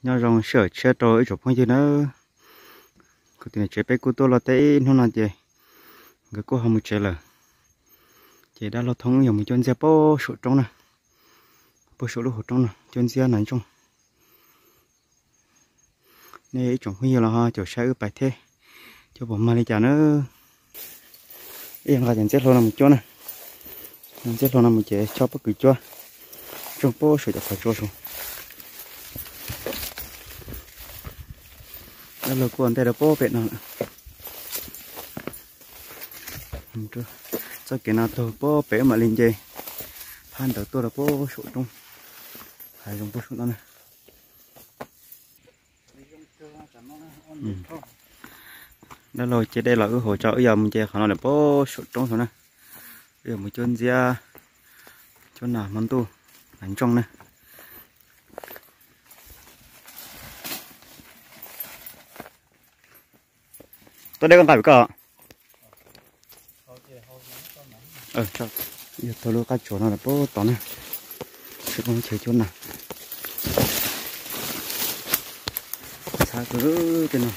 Nyob zoo sij hawm tshiab rau ib tsoom phooj ywg nawb. Kuv tus niam tsev peb kuj tuaj luaj teb ib hnub no ces nkawd kuj ho mus tsev lawm. Ces dab laug Thoob wb yuav mus cuab ntxiab puag saum roob na, puag saum lub hauv roob no cuab ntxiab nas ntsooj. Nej ib tsoom phooj ywg los ho caum saib wb pais thiab, cuab puas mag li cas na. Wb yuav nqa cov ntxiab hlau no mus cuab na. Ntxiab hlau no mus ces chob pob kws cuab ntsooj puag saum cov qhov tsua saud. Dab laug kuj ua ntej rau puag pem no lawm. Txoj kev no taug puag pem mam li nce phab ntawd tuaj rau puag saum roob, hav zoov puag saum no na. Dab laug cev dej los wb hauv tso, wb yuav mus nce qhov no lawm puag saum roob saud na. Wb yuav mus cuab ntxiab, cuab nas hmo ntuj, nas ntsooj na. Tuaj dej koj nqa pem koj. Yog tau lub qab tsuas no lawm puag tod na, sib poob chaw cuab nas. Txhab kawg tej no.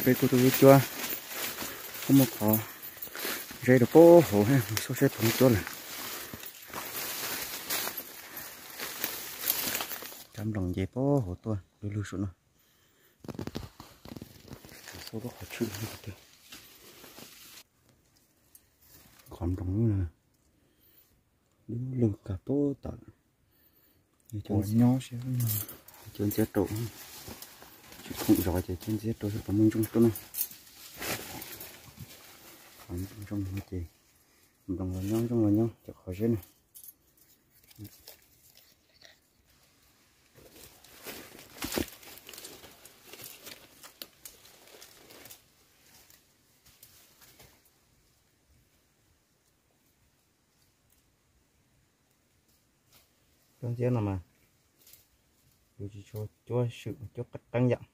Peb kuj tuaj cuab, kuj muaj qhov zeb rau puag hauv, xauj saib puas muaj cuab lawm. Cov nploos nce puag hauv tuaj du lug saum no. Xauj lub qhov tshwj, qhov nploos lub lug kag puag tom. Cuab ntxiab rau, tsis khoom zov ces cuab ntxiab rau puas muaj ntsooj tuaj na. Qhov ntsooj no ces nploos los nyob, ntsooj los nyob cov qhov zeb na. Cuab ntxiab no mas yus tsis tshua cuab swm, cuab qeeb qeeb yam.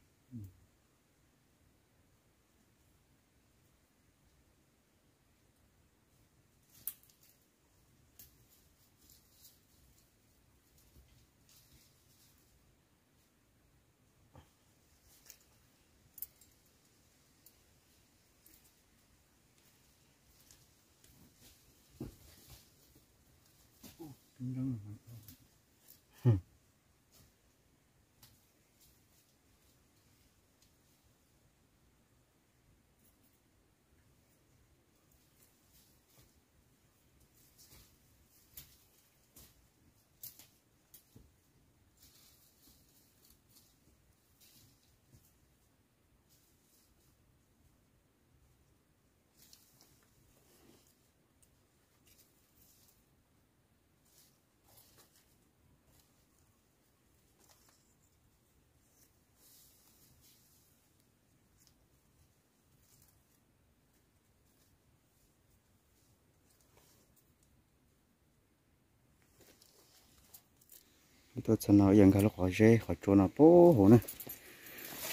Tuaj txog no yog nkag lub qhov zeb qhov tsua no puag hauv na.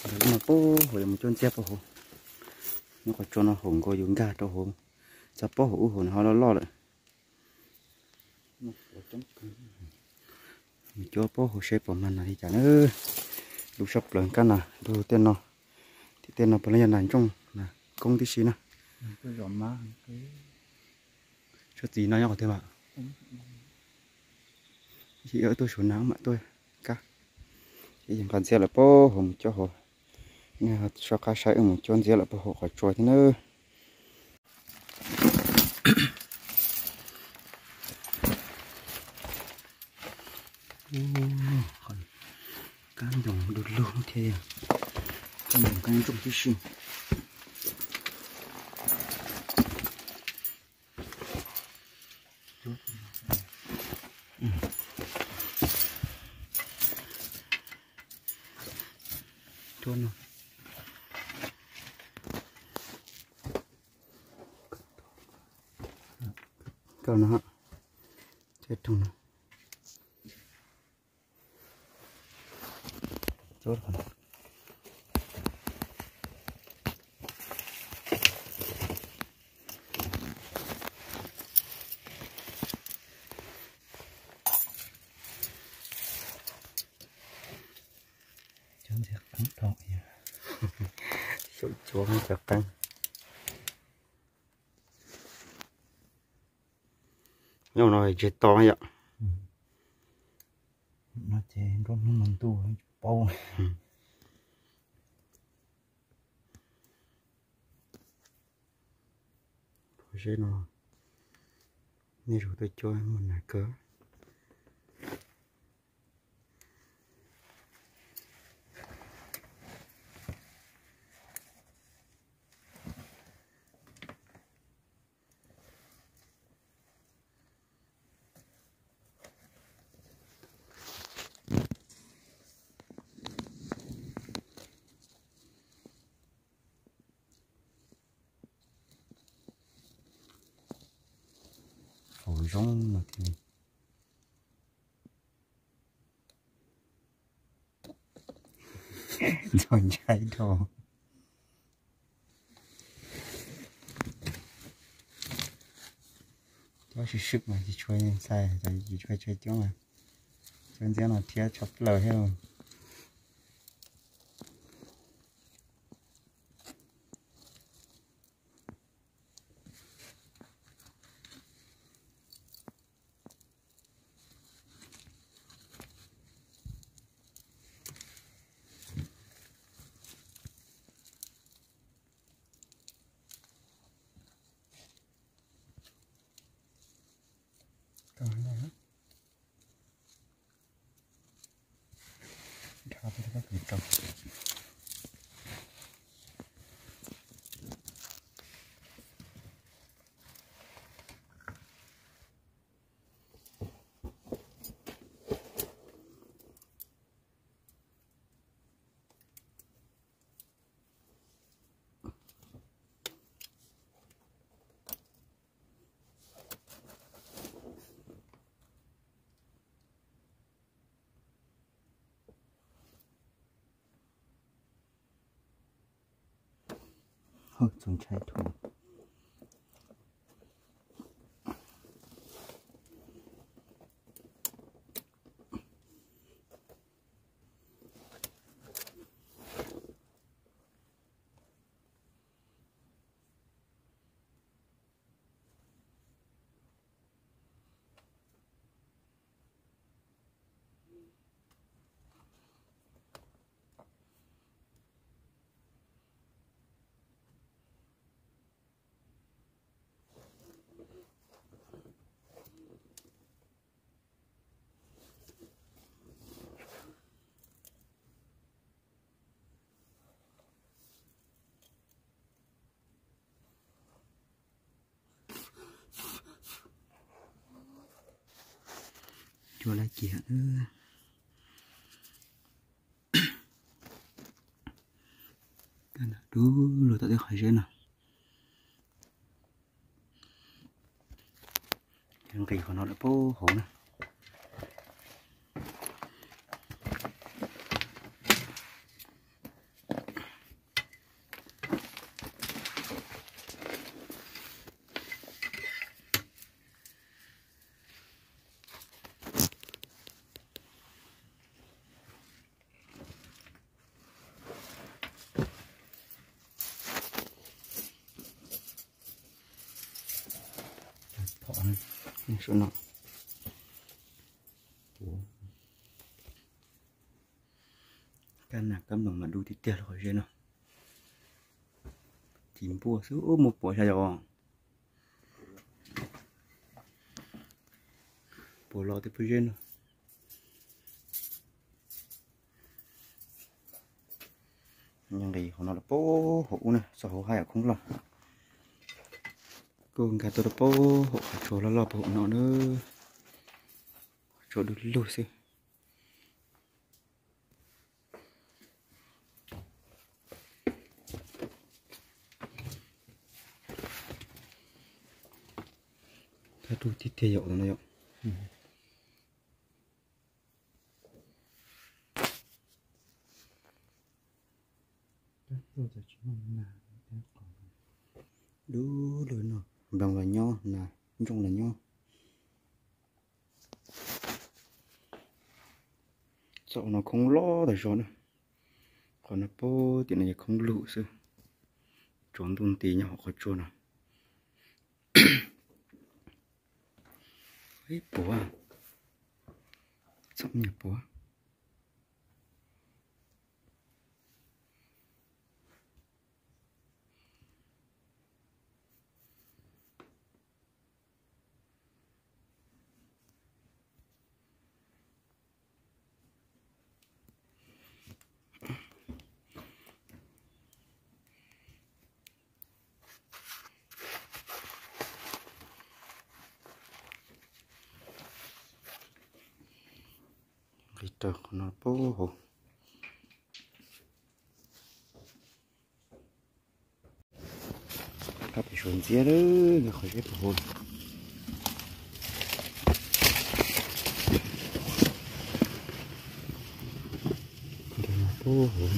Nkag lub no puag hauv yuav mus cuab ntxiab puag hauv. Lub qhov tsua no haum nkaus yus nkag rau hauv, txog puag hauv ub hauv no ho loj loj lawm. Mus cuab puag hauv seb puas mag nas li cas na. Lub sab plaws kab nas lug tej no, tim tej no puav leej yog nas ntsooj nas koob tib si na. Sab txiv no nyob qhov twg mas? Ib chim wb tuaj suav nas mam tuaj kab. Ces nqa ntxiab lawm puag hauv mus cuab hauv. Nej soj qab saib wb mus cuab ntxiab lawm puag hauv qhov tsua thiab nawb. Kab ntoos du lug thiab, kab ntoos kab ntsooj tib si. Tuaj no. Koj no, ces roog no. Xyaum cuav cov qeeb. Nyob no tseg to yom. No ces nruab hnub no ntuj paub. Pob zeb no nej zaum tuaj cuab muaj nas kawg. Faus zoo no thiab. Ntxhov ntshai dhau. Cov swm swm mas tsis tshua ntxhais, cov tsis tshua tshua coob mas cov ntxiab no thiab tshaj plaws thiab. Txaus ntshai dhau. Cua laj ciam. Dub lug tom tej qhov zeb no. Nqis qhov no lawm puag hauv na. Saum no. Kab nas kab noog mas dub tiag tiag li qhov zeb no. Ci npuaj xwb muaj puas xya yom. Puas los tej pob zeb no. Nqis hauv no lawm puag hauv ub na, txog hauv haj yam khoob loj. Kuj nkag tuaj rau puag hauv qhov tsua loj loj puag hauv no na. Qhov tsua dub lug xwb. Kab dub tiag tiag yom no yom. Dub lug no, nplooj los nyob na, ntsooj los nyob. Txoj no khoob loj tas zog na. Qhov no pub tim no yog khoob lug xwb, tsaus ntuj nti nyob hauv qhov tsua no. Ib puas, txom nyem puas. Nqis raws qhov no pub hauv. Kab pem suav ntxiab lawm, qhov zeb puag hauv. Ntawm no pub hauv.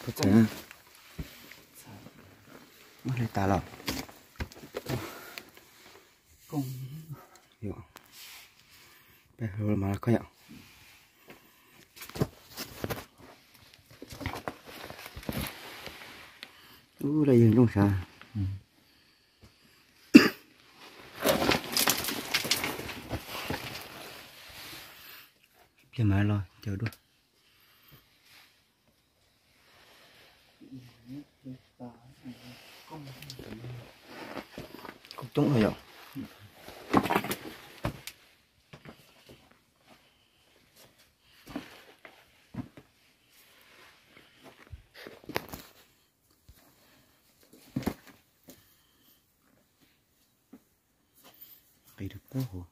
Puas txawv? Muab hle tas los? Yog, peb hle mas koj yom. Ub, laj yeeg nrooj sav. Pliag mas los caw dua. Kuj coob no yom. Nqis rau pub hauv.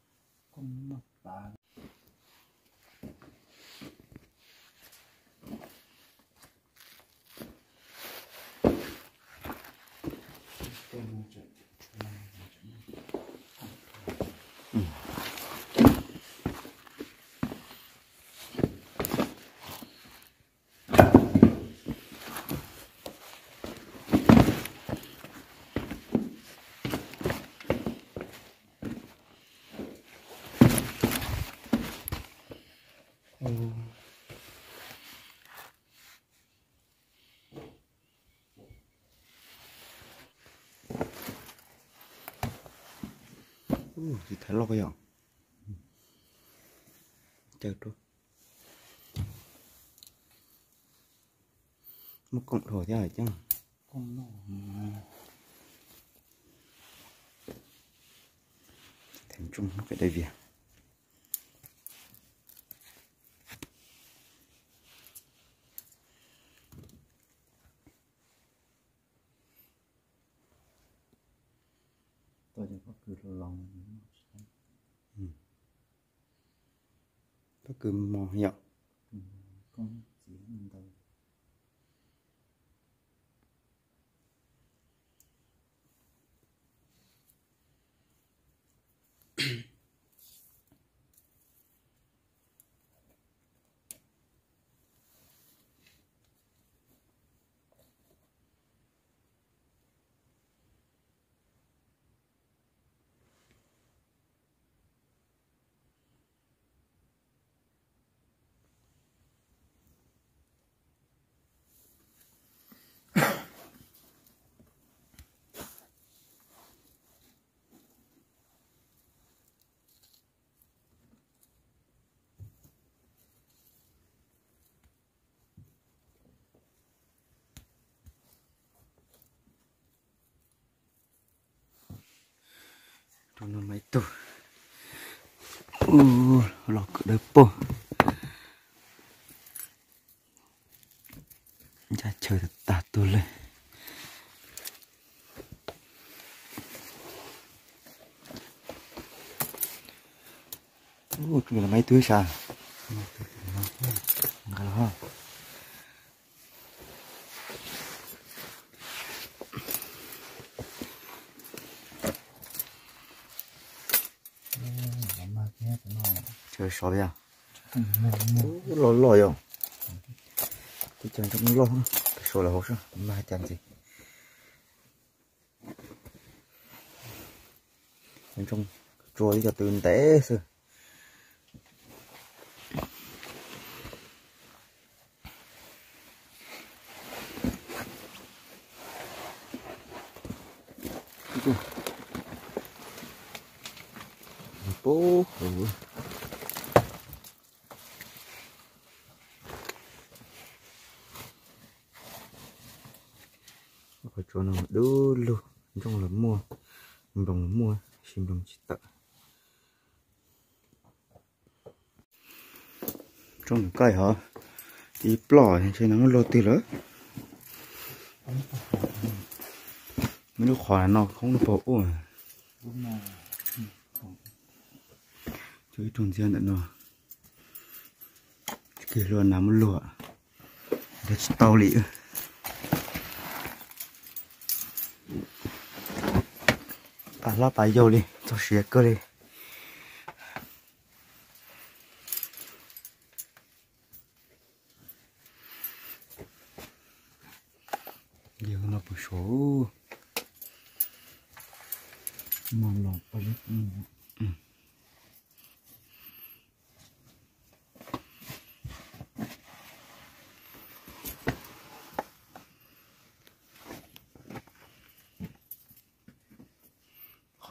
Tsis thaiv loj yom. Caw rau. Muaj koom dhau thiab coj. Theem tsooj muab pem dai vias. Pob kws mos yom. Rau no mas ib tug. Ub, los kawm dawb paug. Ncaj chaw tag tag tuag li. Ub, los mas ib tug sas. Nqa los. Sov li os. Loj loj yom. Teb chaws ntsoog loj, peb sov lawm hauv saib mag cas ntxiv. Ntsoog tsua ib co tw ntev xwb. Pub hauv. Qhov tsua no dub lug, ntsoog los muaj, nploos los muaj, sis nploos tsis tawm. Ntsoog nws kaij hov, ib ploj ntshe no muab luag twg lawm. Muaj lub qhov no khoob pag ua. Cov ib rooj ntxiab ntawm no, tsis kiag hlua nas muab luag, nrhiav tsis tau li. Pas hlab pas yau li, txog siav kawg li. Yog no puas suav.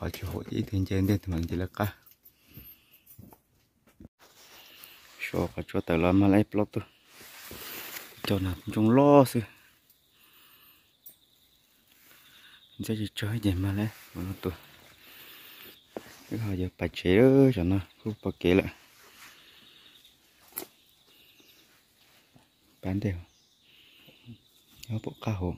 Qhov tsis haum ib tug nce ntej tus mam nce lawv qab. Suav qhov tsua tawm los mag lawm plaub tug. Cov no ntsoog loj xwb. Ntxhiab tsis tsawg ces mag lawm ua no tus. Wb ho yuav pais tsev lawm, cov no kuj pom kev lawm. Pab ntej, nyob pom qab hauv.